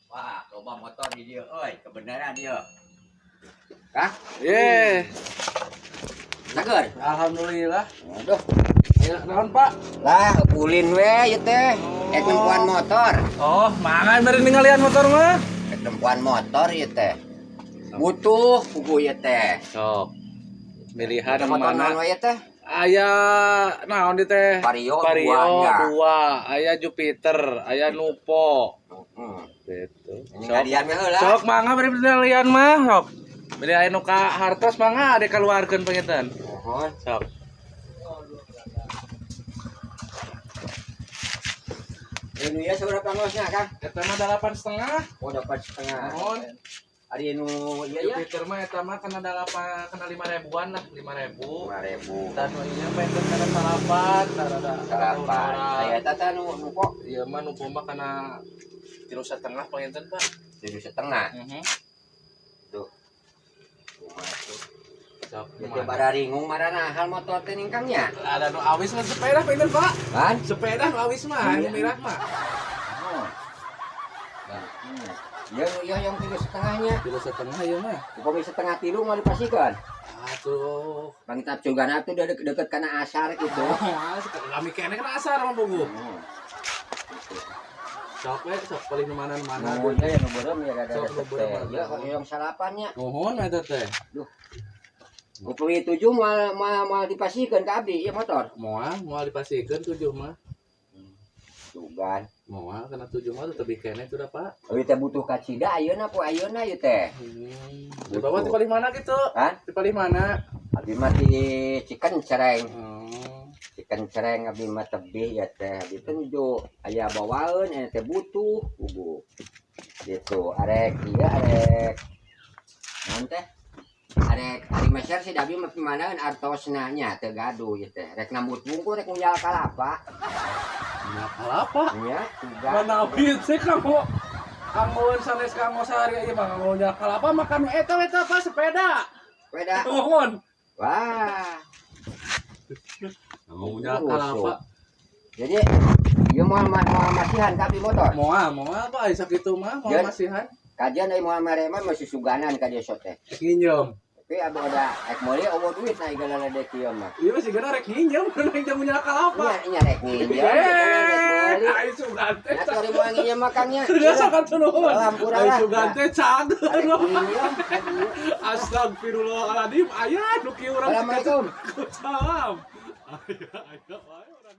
Wah, loba motor di dieu euy, kebenaran ieu. Kah? Ye. Sager. Alhamdulillah. Aduh. Ya, naon, Pak? Lah, ulin we ieu teh. Ek nempuan motor. Oh, mangga bari ninggalian motor mah. Ek nempuan motor ieu teh. Butuh pugu ieu teh. Sok. Milihan Motor mana? naon we ieu teh? Aya naon di teh? Vario, Vario dua, dua, aya Jupiter, aya Nupo. Heeh. Gitu. Ninggalian we heula. Sok mangga bari ninggalian mah, sok. Beli aya nu ka hartos mangga ade kaluarkeun panginten. Mohon. Sok. Ini ya seberapa ngosnya, Kang? Eta mah 8,5. Oh, 8,5. Mohon. Ari nu ieu ya? Jupiter mah eta mah kena 8, kena 5 ribuan lah, 5 ribu. 5.000. Dan nu ieu mah eta kana 8, rada 8. Aya eta teh nu nupo Ieu mah nu mah kana 3,5 panginten, Pak. 7,5. Heeh. Tuh. Kumaha tuh? Sok. Ya teh bararingung marana hal motor teh ningkangnya. Ada nu awis mah sepeda panginten, Pak. Kan? Sepeda nu awis mah, Iya. nu mirah mah. Oh. Nah, ya, ya yang 3,5-nya. 3,5 ieu mah. Upami 2,5 mau dipasihkan. Atuh. Bang kita cugana tuh udah deket kana asar gitu. Oh, lami keneh kana asar mah puguh. Hmm. Sok we, sok paling nu mana-mana. Nu ya nu beureum ya rada Sok, nu beureum, teh. Ya yang salapannya. Nuhun eta teh. Upami 7 moal moal moal dipasihkeun ka abdi ieu motor. Moal, moal dipasihkeun 7 mah. Sugan. Moal kena 7 mah teu keneh tuh dah, Pak. Euy teh butuh kacida ayeuna po ayeuna ieu teh. Di bawah di paling mana gitu? Hah? Di paling mana? Abdi mah di Ciken Cereng. Ciken Cereng abdi mah tebih ya teh. Abdi teh nuju aya bawaeun aya teh butuh kubu. Gitu, arek ieu arek. Naon teh? Arek ari meser si abi mah pimanaeun artosna nya teu gaduh ieu teh. Rek nambut bungku rek ngunyal kalapa. Nah, kalapa? Nya, sugan. Mana sih kamu? Kamu sanes kamu sehari ieu mah ngunyal kalapa makan eta eta Pak sepeda. Sepeda. Nuhun. Wah. Ngunyal kalapa. Jadi ieu moal moal masihan ka abdi motor. Moal, moal Pak, aya sakitu mah moal masihan. Kajian euy moal mere mah masih suganan ka dieu teh. Rek nginjem. Tapi abdi udah ek meuli eueuh duit na igala ledek ieu mah. Ieu mah sigana rek nginjem kana jam ngunyal kalapa. Nya nya rek nginjem. Eh, ai sugan teh. Nya sorry moal nginjem mah Kang nya. Biasa kan nuhun. Hampura Ai lah. sugan teh cager. Rek nginjem. Astagfirullahaladzim, aya nu kieu urang. Assalamualaikum. Salam. Aya aya wae urang.